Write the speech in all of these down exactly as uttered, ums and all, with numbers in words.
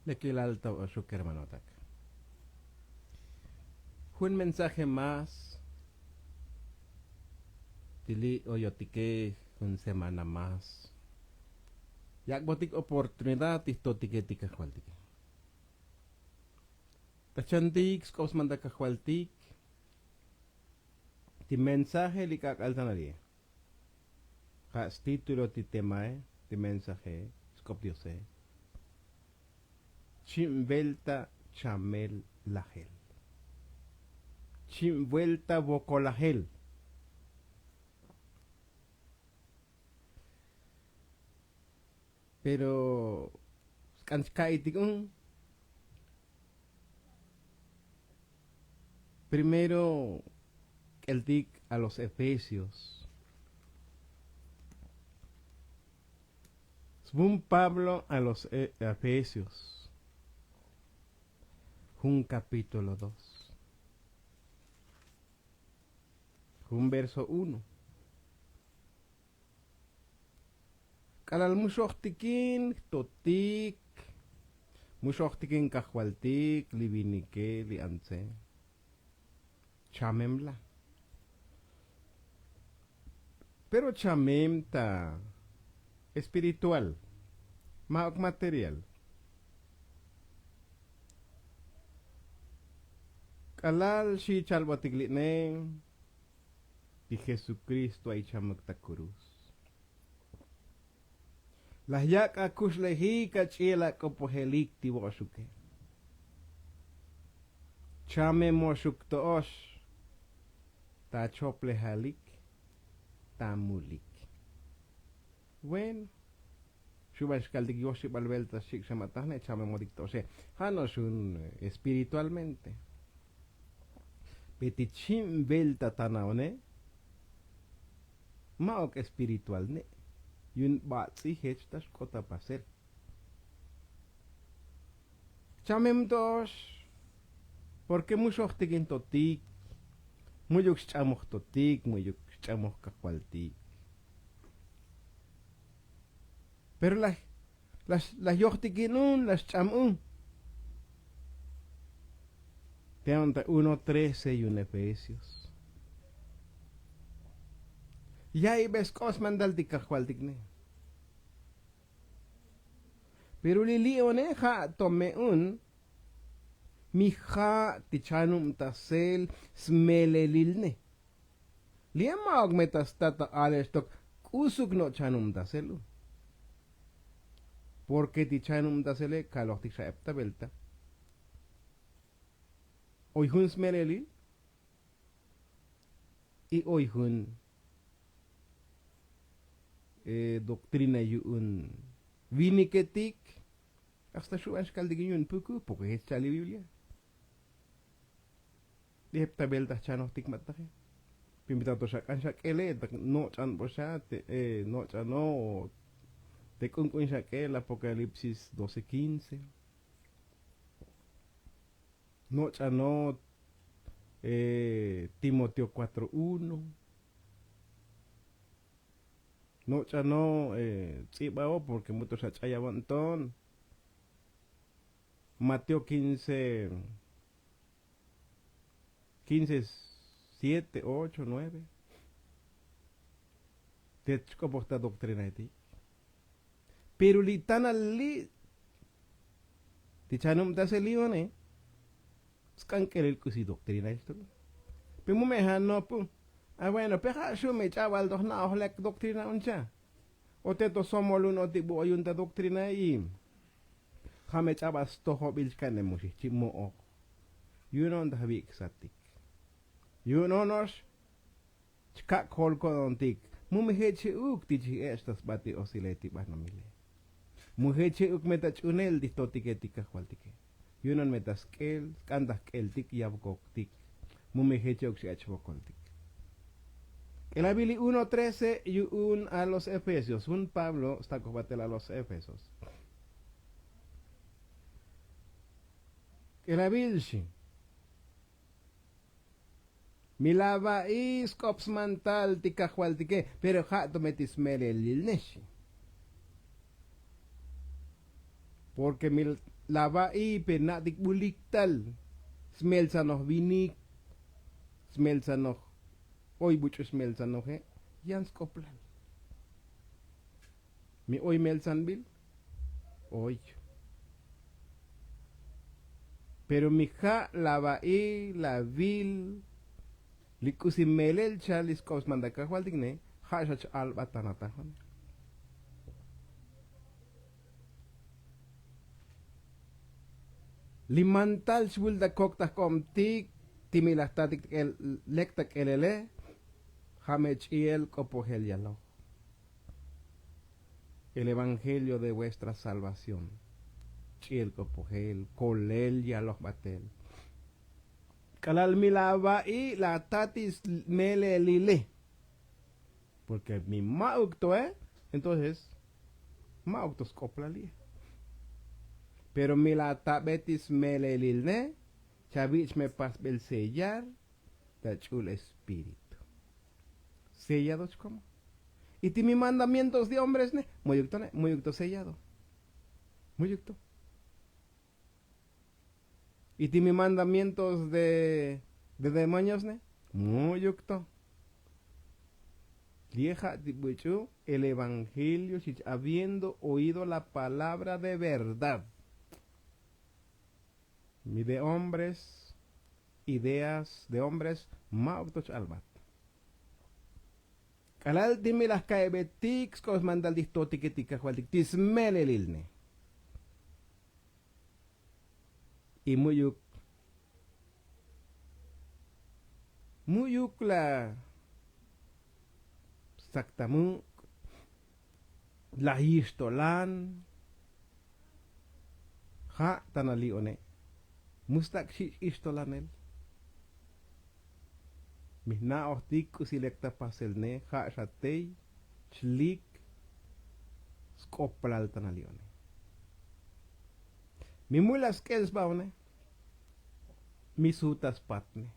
Lekilal to oxuk hermanotak. Jun mensaje más ti li' oyotike jun semana más. Yak'botik oportunidad ti jtotike ti kajvaltike. Ta chantik sk'op smantal kajvaltik ti mensaje li k'ak'al tanali'e. Ja' stítulo ti temae, ti mensaje sk'op diose. Chim velta chamel lajel. Chim velta vokolajel. Pero sk'an chka'itik un. Primero k'eltik a los efesios. Svun pablo a los efesios, jun kapítulo dos, jun verso uno. K'alal mu xojtikin jtotik, mu xojtikin kajvaltik li vinike li antse, chamem la. Pero chamem ta espiritual, ma'uk material. K'alal xi chalbotik li'ne ti jesukristo ay chamuk ta kurus. Laj yak' akuxlejik ach'i'el ak'opojelik ti vo'oxuke. Chamemoxuk to'ox ta choplejalik ta mulik. Bueno, xuban xkaltik yoxibal velta xik' xa matajne chamemotik to'oxe. Ja' no'ox jun espiritualmente. Pe ti chim velta tanaone, ma'uk espiritual ne'. Yu'un bats'i jech ta xk'ot ta pasel. Chamem to'ox porke mu xojtikin totik, mu'yuk xch'amoj totik, mu'yuk xch'amoj kajvaltik. Pero laj laj yojtikin un laj xch'am un. Te on ta uno trece yu'un efesios. Ya'ibe sk'op smantal ti kajvaltik ne. Pero li li'one ja' to me un mi ja' ti chanubtasel smelelil ne. Li'e ma'uk me ta stat ta alel xtok k'usuk no' chanubtasel u. Porke ti chanubtasele kalojtik xa ep ta velta. Oy jun smelelil y oy jun doktrina yu'un viniketik. Hasta xu'an xkaltik yu'un puku porke jech cha'al li biblia. Li jep ta velta jchanojtik mataje. Pimbi ta to xak'an xak'ele ta noch'an bo xa te noch'ano te k'unk'un xak'el apokalipsis doce quince. Noch'ano timoteo kuatro uno. Noch'ano ts'ibao porke muto xa ch'ayabon ton. Mateo quince quince siete ocho nueve. Te chk'opoj ta doktrinaetik. Pero li tanal li' ti chanubtasel li'one sk'an k'elel k'usi doktrinaetik. Pe mu me ja' nopu. A bueno pe ja' xu' me ch'abal toj na'oj lek doktrina un cha'. O te to somol un o ti bu oyun ta doktrinae. Ja' me ch'abal stojobil chka'ne mu xijchi mo'oj. Yu'un on ta jvik'satik. Yu'un ono'ox chkak' jol ko'nontik. Mu me je' che'uk ti chij ech' ta sba ti osile ti banomile. Mu je' che'uk me ta ch'unel ti jtotike ti kajvaltike. Yu'un on me ta sk'el sk'an ta jk'eltik yavkoktik. Mu me je' che'uk xi ech' vokoltik. K'elabil li uno trece yu'un a los efesios jun pablo stakoj batel a los efesos. K'elabil xi mi lava'i sk'op smantal ti kajvaltike. Pero ja' to me ti smelelil ne xi. Porke mi La va'i pe na'tik bulik tal smeltzanoj vinik, smeltzanoj oy buch'u smeltzanoje'. Yan sk'oplal. Mi oy meltzanbil oy. Pero mi ja' la va'i la vil li k'usi melel chal li sk'op smandal kajvaltik ne ja' xa ch-alb'at tanatajon. Li mantal xvul ta kok ta jk'obtik ti mi laj tatik lek ta k'elele. Ja' me ch'i'el k'opojel yaloj el evangelio de vuestra salvación. Ch'i'el k'opojel kolel yaloj batel. K'alal mi la va'i la tatis melelile. Porke mi ma'uk to e entonces ma'uk to sk'oplal ye. Pero mi la tabetis melelil ne chavich' me pasbel sellar ta ch'ul espíritu. Sellado chkomo. Y ti mi mandamientos de hombres ne muyuk to ne muyuk to sellado. Muyuk to. Y ti mi mandamientos de demonios ne muyuk to. Lieja' ti buch'u el evangelio xich habiendo oido la palabra de verdad. Mi de hombres ideas de hombres ma'uk to ch-albat. K'alal ti mi laj ka'ibetik sk'op smandal ti jtotike ti kajvaltik ti smelelil ne. Y mu'yuk mu'yuk la stzak ta muk' laj yixtolan. Ja' tana li'one. Mu stak' xich' ixtolanel. Mi jna'ojtik k'usi lek ta pasel ne ja' xa tey chlik sk'oplal tana li'one. Mi mul la sk'el sba one. Mi sut ta spat ne.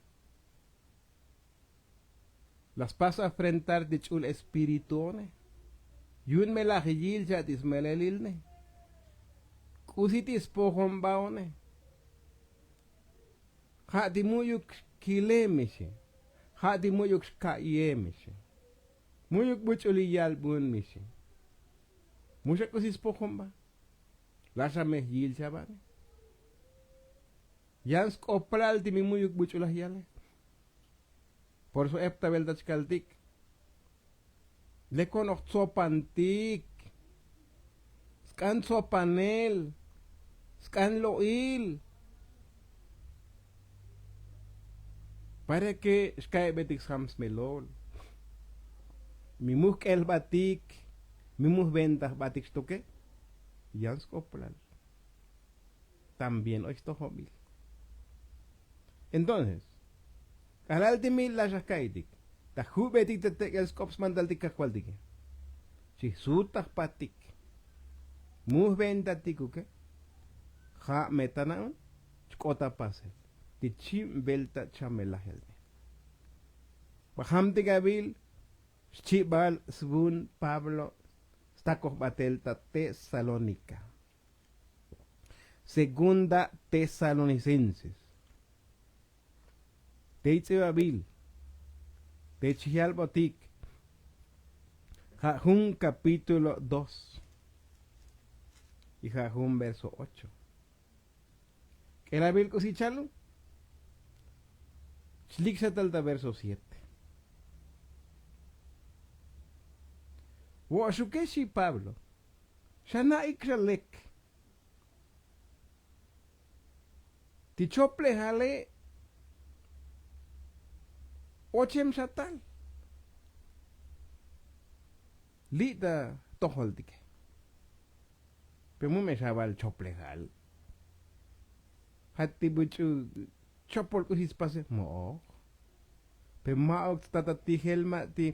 La spas afrentar ti ch'ul espíritu one. Yu'un me laj yil cha' ti smelelil ne. K'usi ti spojon ba one. Ja' ti mu'yuk xkile mi xi. Ja' ti mu'yuk xka'ye mi xi. Mu'yuk buch'u li yalbun mi xi. Mu xa k'usi spojon ba. La xa me yil cha' ba ne. Yan sk'oplal ti mi mu'yuk buch'u laj yale. Por eso ep ta velta chkaltik. Lekonoj tsopantik. Sk'an tsopanel. Sk'an lo'il. Para ke xka'ibetik sjam smelol. Mi muj k'elbatik. Mi muj ventajbatik xtoke. Yan sk'oplal. También oy xtojobil. Entonces k'alal ti mi la xa jka'itik ta jubetik ta tek'el sk'op smandaltik kajvaltike. Chi sut ta jpatik. Mu jventatik uke. Ja' me ta na'un. Chk'ot ta pasel ti chib velta chamelajel ne. Bajamtik avil xchibal svun pablo stakoj batel ta tesalónika. Segunda tesalonicenses. Tey ts'ibabil. Tey chijyalbotik. Ja' jun kapítulo dos. Y ja' jun verso ocho. K'elabil k'usi chalu. Chlik xa tal ta verso siete. Vo'oxuke xi pablo. Xa na'ik xa lek. Ti choplejale ochem xa tal. Li' ta tojoltike. Pe mu me xa val choplejal. Ja' ti buch'u chopol k'usi spase mo'oj. Pe ma'uk sta ta tijel ma' ti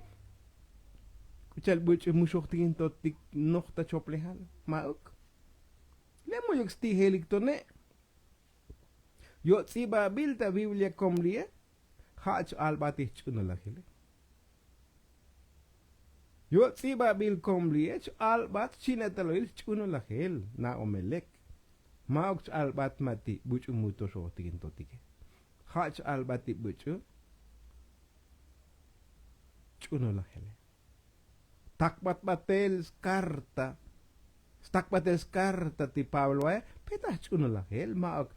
k'u cha'al buch'u muxujtik in totik noj ta choplejal. Ma'uk. Le mu'yuk stijelik tone'. Yo' ts'ibabil ta biblia komli'e. Ja' ch-albatij ch'unulajile. Yo' ts'ibabil komli'e ch-albat xchi'netalo'il ch'unulajil. Na'omelek. Ma'uk ch-albat ma' ti buch'u mutoxotik in totike. Ja' ch-albat ti buch'u ch'unulajele. Takbat batel skarta stakbatel skarta ti pabloe. Petaj ch'unulajel ma'uk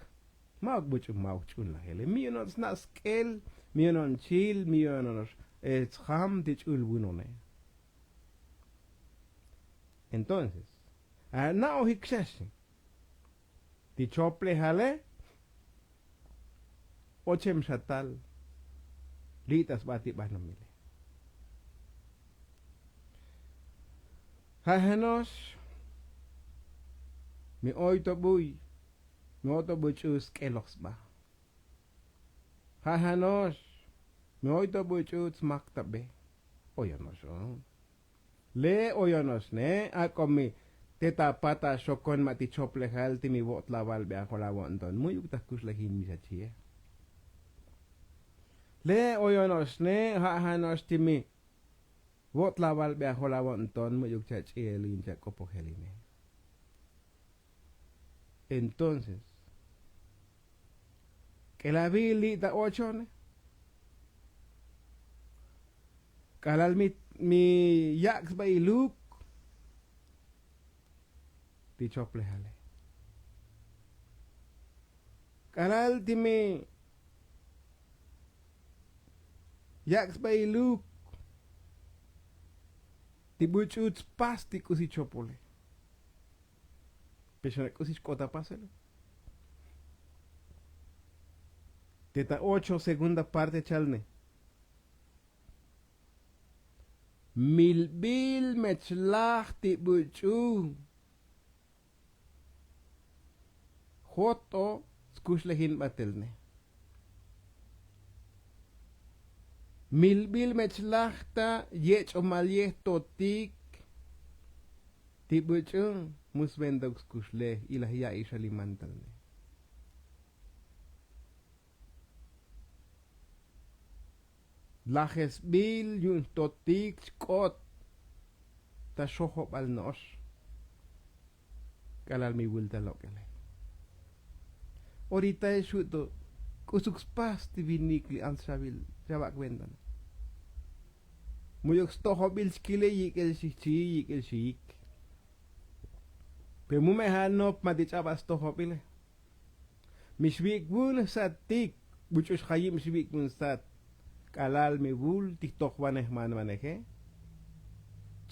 ma'uk buch'u ma'uk ch'unulajele. Mi ono'on sna' sk'el, mi ono'on chil, mi ono'on sjam ti ch'ul vunone. Entonces a na'ojik xaxi ti choplejale. Ochem xa tal li' ta sba ti banomile. Ja' jano'ox mi oy to buy mi oy to buch'u sk'eloj sba. Ja' jano'ox mi oy to buch'u tsmak ta be. Oyono'oxo. Le' oyono'oxne ak'o mi te ta pat axokon ma' ti choplejal ti mi vo'tlaval be ajol avo'nton mu'yuk ta jkuxlejin mi xachie. Le' oyono'oxne ja' jano'ox ti mi vo'tlaval be ajol avo'nton mu'yuk chach'ielin chak'opojeline. Entonces k'elavil li' ta ochone k'alal mi yak' sba iluk ti choplejale. K'alal ti mi yak' sba iluk ti buch'u tspas ti k'usi chopole. Pexana k'usi xk'ot apasele. Te ta ocho segunda parte chalne milbil me chlaj ti buch'u jot'o. Skuxlejin batelne milbil me chlaj ta yech'omal ye jtotik ti buch'u. Mu sventok skuxlej y laj ya'i xa li mantalne. Lajesbil yu'un jtotik chk'ot ta xojobal no'ox. K'alal mi vul ta lok'ele oritae xu' to k'usuk spas ti vinik li ants xavil. Chavak' ventana mu'yuk stojobil chkile yik'el xijchi yik'el xijik. Pe mu me ja' nop ma' ti ch'abal stojobile. Mi xvik' vun jsatik buch'u xjayib xvik' vun jsat k'alal mi vul ti jtojvanej manvaneje.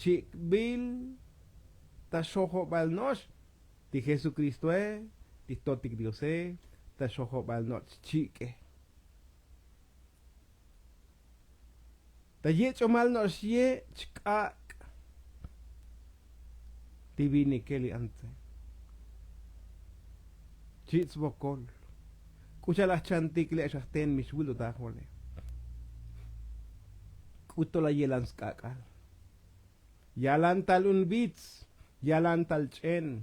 Chik'bil ta xojobal no'ox ti jesukristoe ti jtotik diose ta xojobal no'ox chik'e. Ta yech'omal no'ox ye' chk'ak' ti vinike li antse. Chich' svokol k'u cha'al ajchantik le' xa jten mi xvul to ta ajvole. K'u to la yelan sk'ak'al yalan tal un vits yalan tal ch'en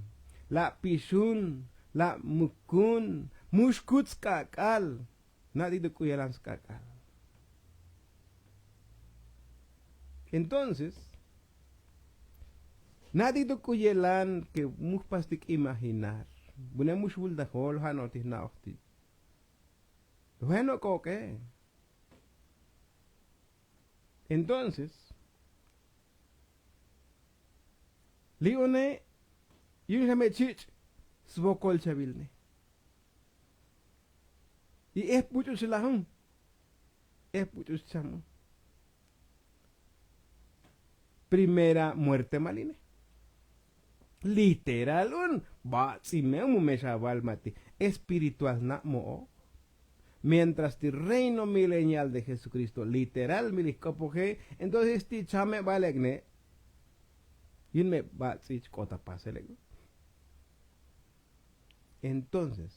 la' pixun la' mukun mu xkut sk'ak'al. Na'tik to k'u yelan sk'ak'al. Entonces na'tik to k'u yelan ke mu jpastik imaginar vune mu xvul ta jol ja' no'ox ti jna'oj ti. Bueno k'ok'e. Entonces li' une yu'un xa me chich' svokol chavilne. Y ej buch'u chlajun ej buch'u chchamun. Primera muerte maline literal un bats'i me mu me xaval ma' ti espiritual na' mo'o. Mientras ti reino milenial de jesukristo literal mi li jk'opoje entonces ti chamebal ek' ne' yin me bats'i chk'ot apasel ek' ne'. Entonces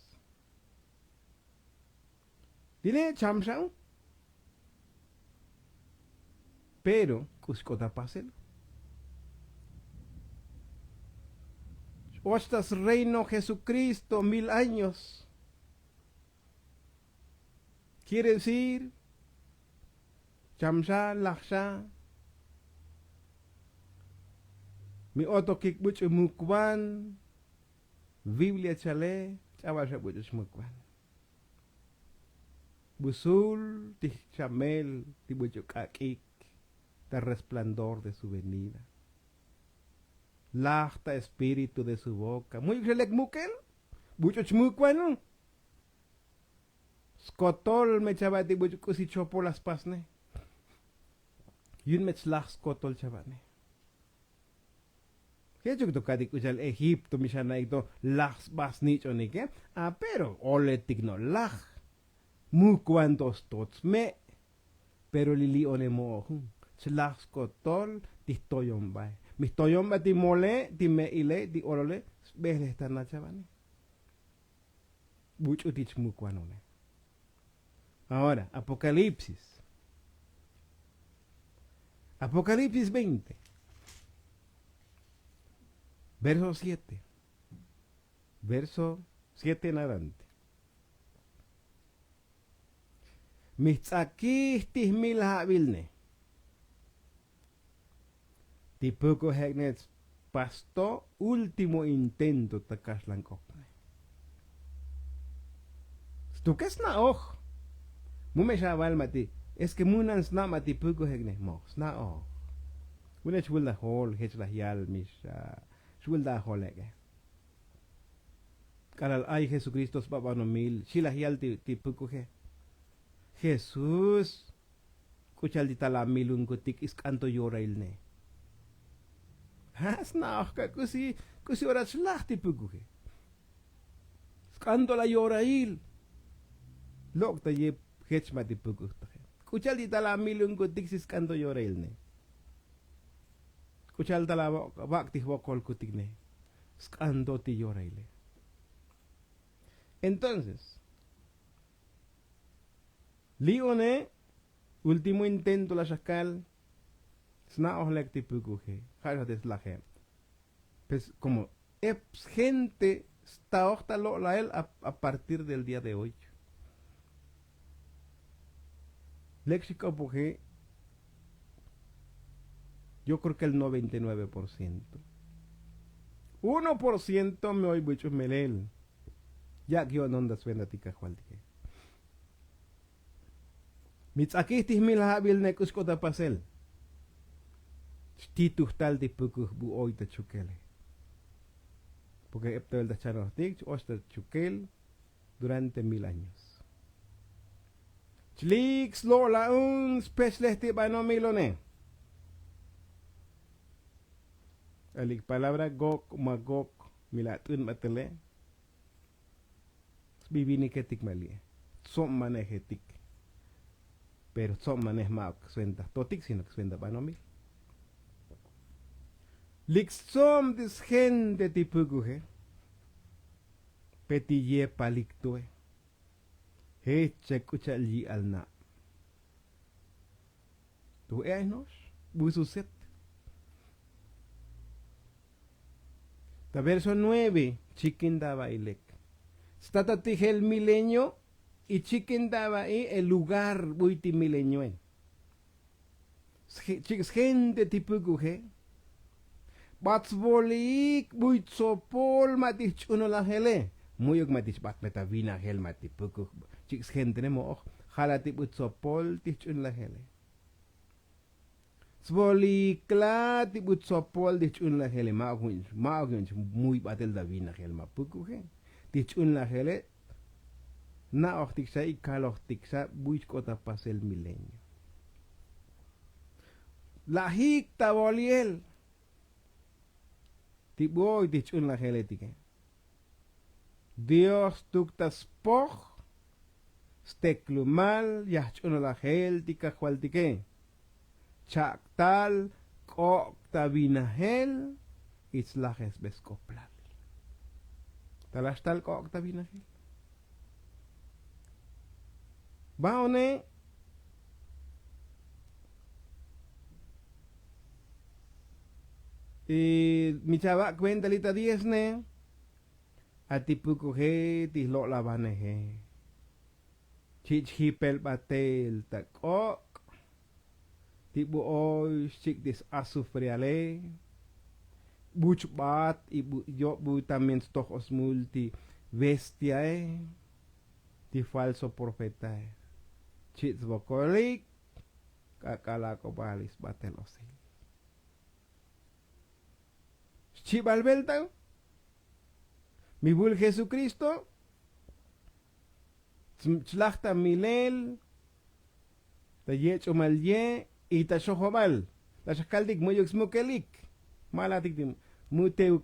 tine' cham xa'un pero k'u xk'ot apasel. X'och ta sreino jesukristo mil años. Kiere decir cham xa laj xa mi otokik buch'u mukvan. Biblia chale ch'abal xa buch'u chmukban. Busul ti chamel ti buch'u k'ak'ik ta resplandor de su venida. Laj ta espíritu de su boca mu'yuk xa lek mukel. Buch'u chmukban. Skotol me chava' ti buch'u k'usi chopol la spasne. Yun me chlaj skotol chava'ne. Jechuk to ka'tik k'u cha'al egipto mi xana'ik to laj sba snich'onike. A pero oletik no' laj. Mukban to stot sme'. Pero li li'one mo'ojun chlaj skotol ti jtoyonbae. Mi jtoyonba ti mole ti me'ile ti olole. Sbejlejtana chava'ne. Buch'u ti chmukbanone. Ahora apokalipsis. Apokalipsis veinte, verso siete. Verso siete en adelante. Mi jtz'akij ti jmil ja'bilne. Ti pukujek'ne pasto último intento ta kaxlan k'opne. Stuke sna'oj. Mu me xaval ma' ti es ke munan sna' ma' ti pukujek'ne moj sna'oj. Vune chvul ta jol jech laj yal mi xa xvul ta jol ek'e. K'alal ay jesukristo sba banomil xi laj yal ti pukuje. Jesús, k'u cha'al ti tal amilunkutik y sk'an to yorailne. A sna'oj ka k'usi k'usi ora chlaj ti pukuje. Sk'an to la yorail. Lok' ta yep jech ma' ti pukuj taje. K'u cha'al ti tal amilunkutik si sk'an to yorailne. K'u cha'al tal avak' ti jvokolkutikne. Sk'an to ti yoraile. Entonces li'one último intento la xakal. Sna'oj lek ti pukuje ja' xa te slajeb. Pues komo ep gente staoj ta lo'lael a partir del día de hoy. Lek xik'opoji. Yo kreo ke el noventa y nueve por ciento. Uno por ciento me oy buch'u melel. Yak' yo'non ta sventa ti kajvaltike. Mi tz'akij ti jmil ja'bil ne k'u xk'ot ta pasel. Xtituj tal ti pukuj bu oy ta chukele. Porke ep ta vel ta chanojtik ch-och ta chukel durante mil años. Chlik slo'la'un spechlej ti banomilone. Alik palabra gok ma gok mi la at'un batele. Sbiviniketik mali'e. Tsobmanejetik. Pero tsobmanej ma'uk sventa jtotik sino ke sventa banomil. Lik stsob ti sjente ti pukuje. Pe ti yepalik tue. Jech chak k'u cha'al yi'al na'. Tu e'ay no'ox busu set. Ta verso nueve chikin ta va'i lek. Sta ta tijel milenio y chikin ta va'i el lugar buy ti milenioe. Chik' sjente ti pukuje. Bat svoliik buy tsopol ma' ti jch'unulajele. Mu'yuk ma' ti chbat me ta vinajel ma' ti pukuj. Chik' sjentene mo'oj. Jala ti bu tsopol ti jch'unulajele. Svoliik la ti bu tsopol ti jch'unulajele ma'uk yu'un ch-ma'uk yu'un ch-muy batel ta vinajel ma' pukuje. Ti jch'unulajele. Na'ojtik xa y kalojtik xa buy chk'ot ta pasel milenio. Lajik ta voliel. Ti bu oy ti jch'unlajeletike. Dios tuk ta spoj steklumal yajch'unlajel ti kajvaltike. Chak' tal k'ok' ta vinajel. Ich lajes be sk'oplal. Talax tal k'ok' ta vinajel. Va'one. Mi chava' kuenta li ta diezne. A ti pukuje ti jlo'lavaneje. Chich' jipel batel ta k'ok' ti bu oy xchik' ti s-azufriale. Buch b'at y bu' yob' bu' también toj osmul ti bestiae, ti falso profetae. Chich' vokolik k'ak'al ak'ob'al isb'atel osil. Xchib'al belta mi bul jesukristo. Chlaj ta milel ta yech'umal ye' y ta xojob'al. La xakaltik mu'yuk smukelik. Malatik ti mu'tew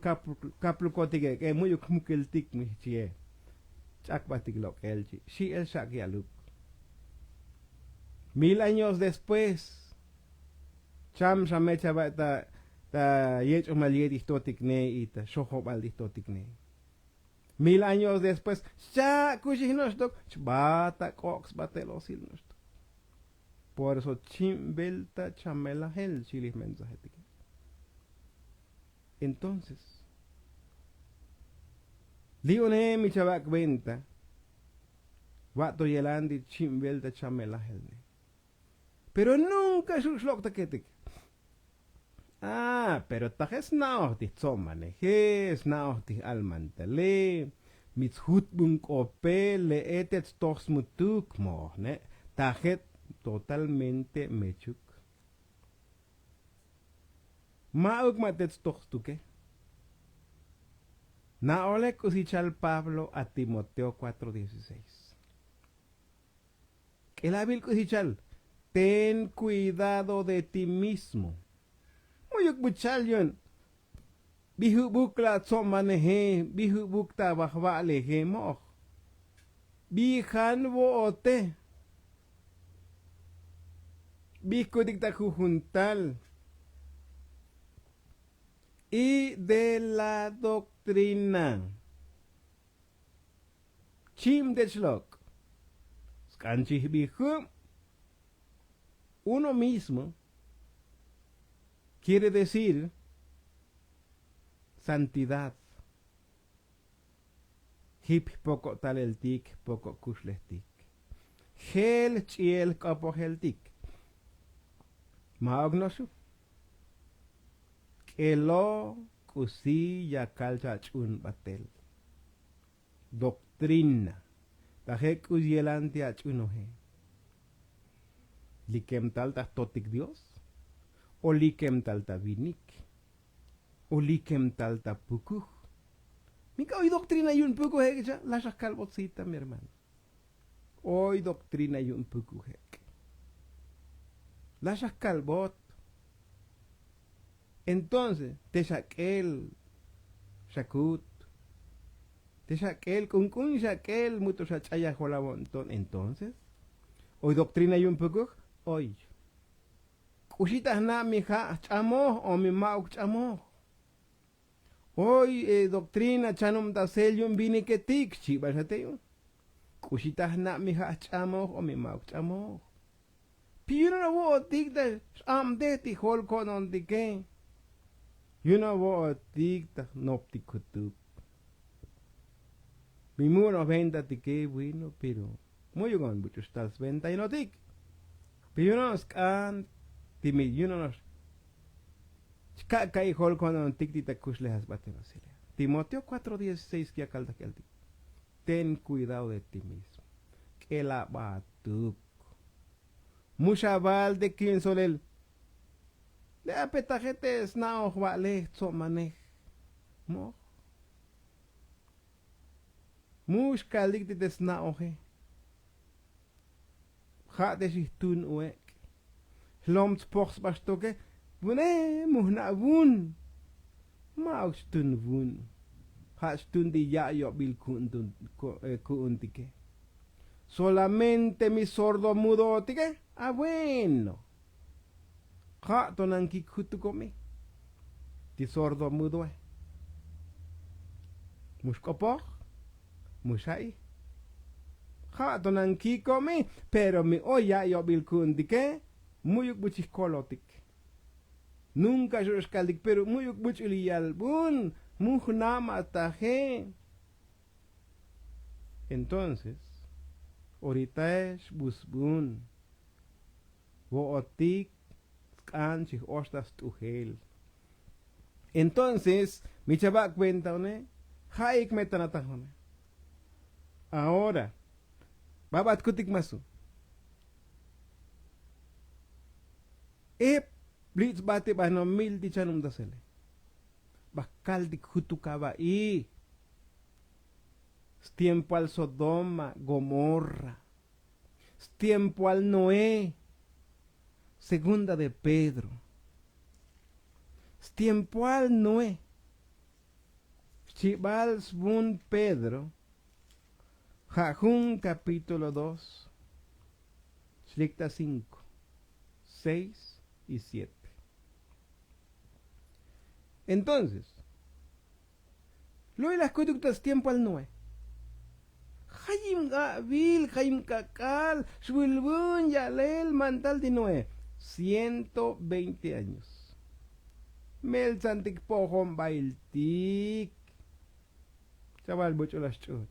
kaplukotik ek'e mu'yuk jmukeltik mi xchie. Ch'akbatik lok'el chi xi'el xak' yaluk. Mil años después cham xa mech aba' ta yech'umal ye' ti jtotik ne y ta xojob'al ti jtotik ne. Mil años después xcha' kuxij noxtok. Chb'at ak'ok' sb'atel osil noxtok. Por eso chim belta chamelajel xilij mensaje tik. Entonces li'one mi chabak' benta. Ba'to yelanti chim belta chamelajel ne. Pero nunka xu' xlok'taketik. A pero taje' sna'oj ti jtso'maneje, sna'oj ti j'almantale, mi tsjutbun k'ope, le'e te tstoj smutuk moj ne'. Taje' totalmente mechuk. Ma'uk ma' te tstoj stuke. Na'olek k'usi chal pablo a timoteo kuatro dieciseis. K'elabil k'usi chal ten kuidado de ti mismo. Mu'yuk bu chal yu'un bijubuk la tso'maneje, bijubuk ta bajba'leje moj. Bijan vo'ote. Bijkutik ta jujuntal y de la doktrina. Chim te chlok' sk'an chijbij jub. Uno mismo kiere decir santidad. Jip jpoko' talel tik jpoko' kuxlej tik. Jel jch'iel jk'opojel tik. Ma'ok noxu' k'elo k'usi yakal chach'un batel. Doktrina taje' k'usi yelanti ach'unoje. Likem tal ta jtotik dios o likem tal ta vinik o likem tal ta pukuj. Mik'a oy doktrina yu'un pukuj ek' cha' laxaj kalb'ot sita mi hermano. Oy doktrina yu'un pukuj ek' laxaj kalb'ot. Entonces te xak'el xakut te xak'el k'unk'un xak'el muto xach'ayajol avo'nton entonces oy doktrina yu'un pukuj. Oy k'uxi ta jna' mi ja' jch'amoj o mi ma'uk jch'amoj. Oy doktrina chanubtasel yu'un viniketik xchibal xa te yu'un. K'uxi ta jna' mi ja' jch'amoj o mi ma'uk jch'amoj. Pi yu'un avo'otik ta x'abtej ti jol ko'nontike. Yu'un avo'otik ta jnoptik kutuk. Mi mu'un oventa tike bueno pero mu'yuk on buch'u xtal sventa yinotik. Pi yu'un on sk'an ti mi yu'un on ox chka' ka'i jol ko'notik ti ta kuxlejal sbatel osile. Timoteo kuatro dieciseis kiyakaltak k'eltik. Ten kuidado de ti mismo. K'el aba atuk. Mu xaval te kin solel. Le' apetaje te sna'oj va'lej tso'manej. Moj mu xkalik ti te sna'oje. Ja' te xijtun u ek' jlom tspoj sba xtoke. Vune mu jna' vun. Ma'uk xtun vun. Ja' xtun ti ya' yobil ku'untike. Solamente mi sordo mudo tike. A bueno. Ja' to nankik jutuko mi ti sordo mudoe. Mu xk'opoj mu xa'i. Ja' to nankiko mi. Pero mi oy ya' yobil ku'untike mu'yuk buchij kolotik. Nunka xu' xkaltik pero mu'yuk buch'u li yalbun. Mu jnama taje. Entonces oritae xbusbun vo'otik sk'an chij oxta st'ujel. Entonces mi chava' kuenta one. Ja'ik me tanataj one. Ahora babatkutik masu. Ep li' tsbati banomil ti chanum tasele. Bakaltik jutuk ava'i. Stiempoal sodoma gomorra. Stiempoal noé. Segunda de pedro. Stiempoal noé. Xchibal svun pedro. Ja' jun kapítulo dos. Xlikta cinko, seis y siete. Entonces lu'ilaj kutuk ta stiempoal noé. Jayim k'avil jayim k'ak'al xvulvun ya'lel mantal ti noé. Ciento veinte años. Meltzantik pojonbailtik. Chaval buch'u laj xch'un.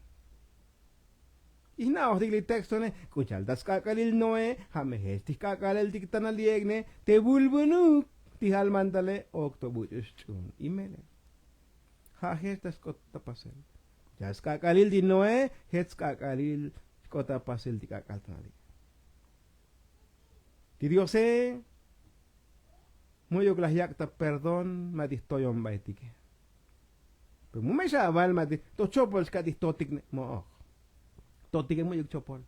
Ijna'ojtik li textone. K'u cha'al ta sk'ak'alil noé ja' me jech ti jk'ak'alel ti tanal yek'ne. Te vulvunuk ti jalmantale ok to buch'u xch'un. Imele ja' jech ta xk'ot ta pasel. K'u cha'al sk'ak'alil ti noé jech sk'ak'alil xk'ot ta pasel ti k'ak'al tanal yek'ne. Ti diose mu'yuk laj yak' ta perdón ma' ti jtoyonbaetike. Pero mu me xa aval ma' ti to chopol xka' ti jtotik ne mo'oj. Totike mu'yuk chopol.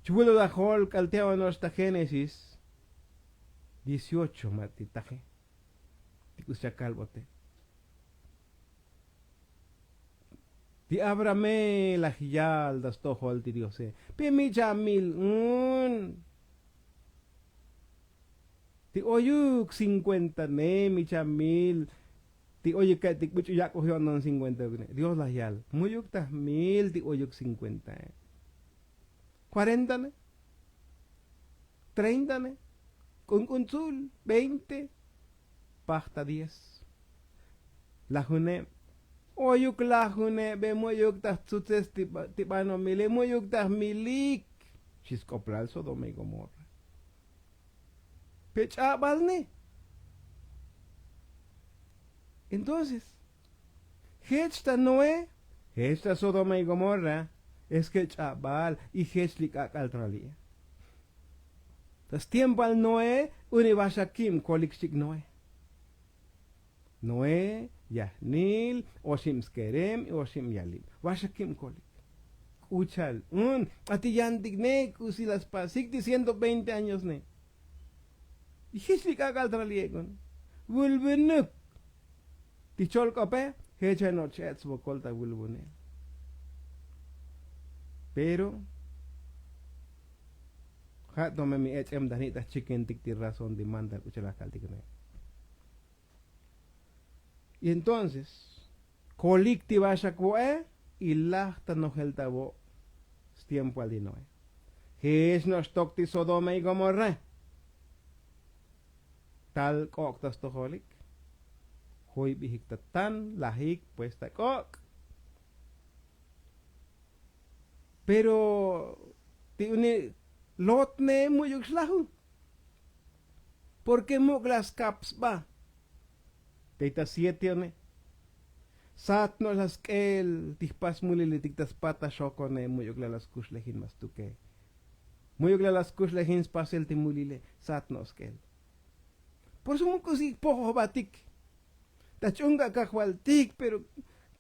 Chvul to ta jol k'al te' ono'ox ta génesis dieciocho ma' ti taje ti k'us xa kalbote. Ti abrahame laj yal ta stojol ti diose. Pe mi chamil un ti oyuk cinkuenta ne mi chamil. Ti oyuk ka'etik buch'u yak'oj yo'nton cinkuenta yuk ne dios laj yal mu'yuk ta jmil ti oyuk cinkuenta. Kuarenta ne. Treinta ne. K'unk'un tzu'ul veinte. Pajta diez. Lajuneb. Oyuk lajuneb be mu'yuk ta jtzutses ti banomile mu'yuk ta jmilik. Xi sk'oplal sodoma y gomorra. Pe ch'abal ne. Entonces jech ta noé jech ta sodoma y gomorra. Es ke ch'abal y jech li k'ak'al ta nali'e. Ta stiempoal noé uni vaxa kib kolik xchik noé. Noé yajnil oxib skerem y oxib yalib vaxa kib kolik. K'u cha'al un a ti yantik ne k'usi la spasik ti ciento veinte años ne. Y jech li k'ak'al ta nali'e k'un vulvunuk. Ti cholk'ope jech eno'ox ech' svokol ta vulvunel. Pero ja' to me mi ech'em ta jni' ta jchikintik ti razón ti mantal k'u cha'al laj kaltik ne. Y entonces kolik ti vaxak vo'e y laj ta nojel ta vo'. Stiempoal ti noé jech no'ox tok ti sodoma y gomorra. Tal k'ok' ta stojolik. Joybijik ta tan lajik pues ta k'ok'. Pero ti uni lot ne mu'yuk xlaju. Porke muk' la skap sba. Tey ta siete one. Sat no'ox la sk'el ti jpas muliletik ta spat ta xokone mu'yuk la la skuxlejin ma stuke. Mu'yuk la la skuxlejin spasel ti mulile. Sat no'ox sk'el. Por eso muk' k'usi pojojbatik ta ch'un ka' kajvaltik pero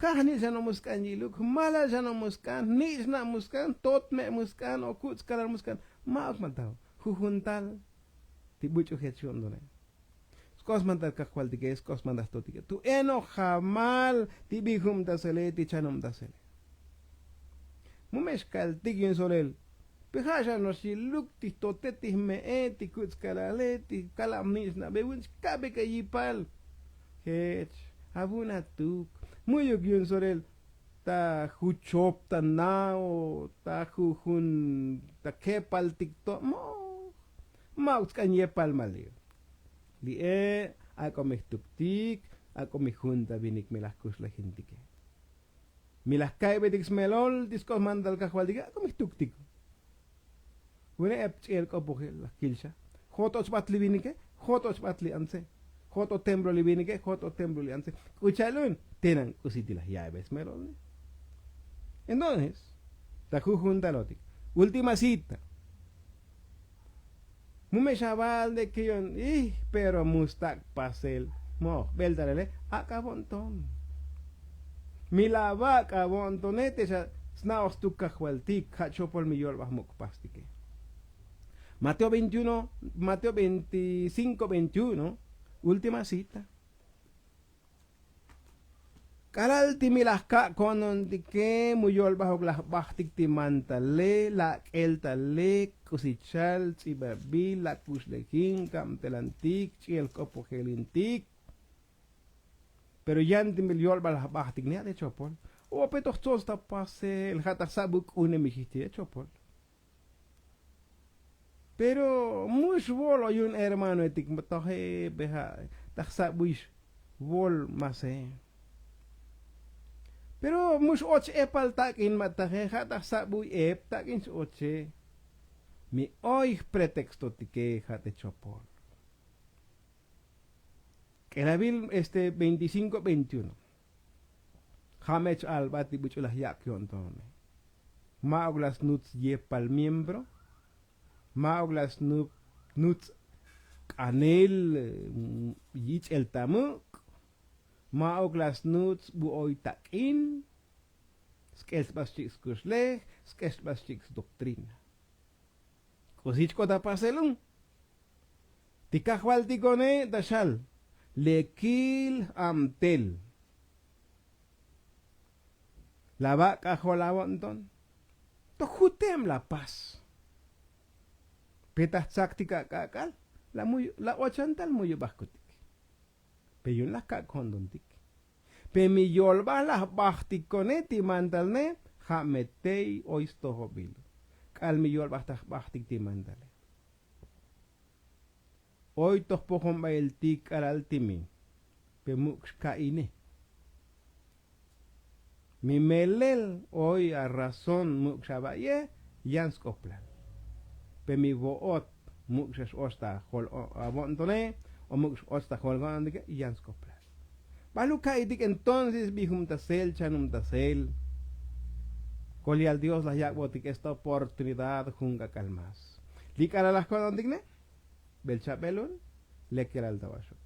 kaj nil xa no' mu sk'an yiluk jmalal xa no' mu sk'an jni' xna' mu sk'an tot me' mu sk'an o kuts' kalal mu sk'an. Ma'uk maltajo jujuntal ti buch'u jech yo'ntone. Sk'os mantal kajvaltike sk'os mantal jtotike tu' enoj jamal ti bijubtasele ti chanubtasele. Mu me xkaltik yu'un solel. Pe ja' xa no'ox yiluk ti jtote ti jme'e ti kuts' kalale ti kalab jni' xna'be vu'un chka'bek a yipal. Jech avu'un atuk mu'yuk yu'un sorel ta juchop ta na' o ta jujun ta kepaltik to' mo'oj. Ma'uk tsk'an yepal mali'e. Li'e ak'o mi jtuktik ak'o mi jun ta vinik mi laj kuxlejintike. Mi laj ka'ybetik smelol ti sk'os mandal kajvaltike ak'o mi jtuktik. Vune' ep ch'i'el k'opojel laj kil xa. Joto' chbat li vinike joto' chbat li antse. Joto templo li vinike joto templo li antse k'ucha'lun. Tenan k'usi ti laj yabe smelol ne. Entonces ta jujun talotik. Última cita. Mu me xaval de kiyon ij pero mu stak' pasel. Moj bel talele ak'abon ton. Mi la va' ak'abon tone te xa sna'oj stuk kajvaltik ja' chopol mi yolbaj muk' pastike. Mateo veintiuno, mateo veinticinko veintiuno. Última cita. K'alal ti mi laj ka'ko'ntontike mu yolbajok laj bajtik ti mantale lak'eltale k'usichal tz'ibabil lakuxlejin kabtelantik ch'i'el jk'opojelintik. Pero yan ti mi yolbaj laj bajtik ni ja' te chopol. O pe toj tsots ta pasel ja' ta jsabuk k'une mi xijtiye chopol. Pero mux vol o yun hermanoetik toje beja' ta jsabuix vol mase. Pero mux och epal tak'in ma' taje ja' ta jsabuy ep tak'in x-oche. Mi oy jpretextotike ja' te chopol. K'elavil este veinticinko veintiuno. Ja' me ch-albat ti buch'u laj yak' yo'ntonone. Ma'uk la snuts yepal miembro. Ma'uk la snuts k'anel yich'el ta muk'. Ma'uk la snuts bu oy tak'in. Sk'el sba xchik' skuxlej. Sk'el sba xchik' sdoktrina. K'usi chk'ot apasel un. Ti kajvaltikone ta xal lekil j'abtel. La va' k'ajol avo'nton. Toj juteb la pas. Pe ta jtsaktik ak'ak'al la ochantal mu yubajkutik. Pe yu'un laj ka'ko'ntontik. Pe mi yolbaj laj bajtikone ti mantalne. Ja' me tey oy stojobil k'al mi yolbaj ta jbajtik ti mantale. Oy toj pojonbailtik k'alal ti mi. Pe muk' xka'ine. Mi melel oy arazón muk' xaba'ye. Yan sk'oplal. Pe mi vo'ot muk' xa x-och ta jol avo'ntone o muk' x-och ta jol ko'nontike yan sk'oplal. Bal uka'itik entonces bijumtasel chanumtasel. Kolial dios laj yak'botik esta oportunidad jun k'ak'al más. Li k'alal laj ko'nontik ne. Bel chabelun. Lekelal ta vaxok.